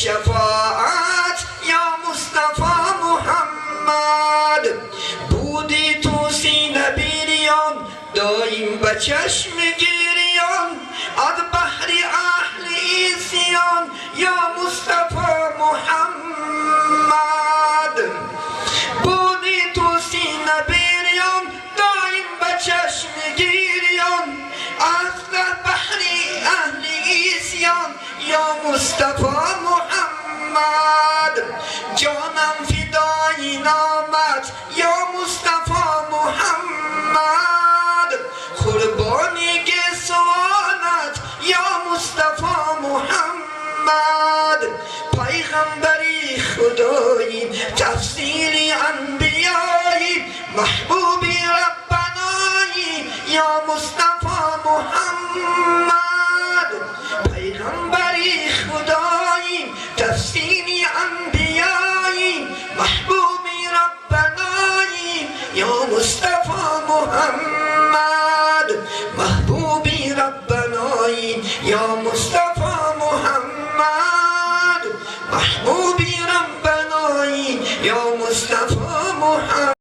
шафоат ё Мустафо Муҳаммад. Буди ту сина бириён, доим ба чашми гирён, аз баҳри аҳли исён ё Мустафо Муҳаммад. Буди ту сина бириён, доим ба чашми гирён, аз баҳри аҳли исён ё Мустафо Муҳаммад. Ҷонам фидои номат ё Мустафо Муҳаммад, қурбони гесӯвонат ё Мустафо Муҳаммад. Пайғамбари Худоӣ, тафсири анбиёӣ, маҳбуби Раббаноӣ ё Мустафо Муҳаммад. Пайғамбари Худоӣ, тафсири анбиёӣ, маҳбуби Раббаноӣ ё Мустафо Муҳаммад. Маҳбуби Раббаноӣ ё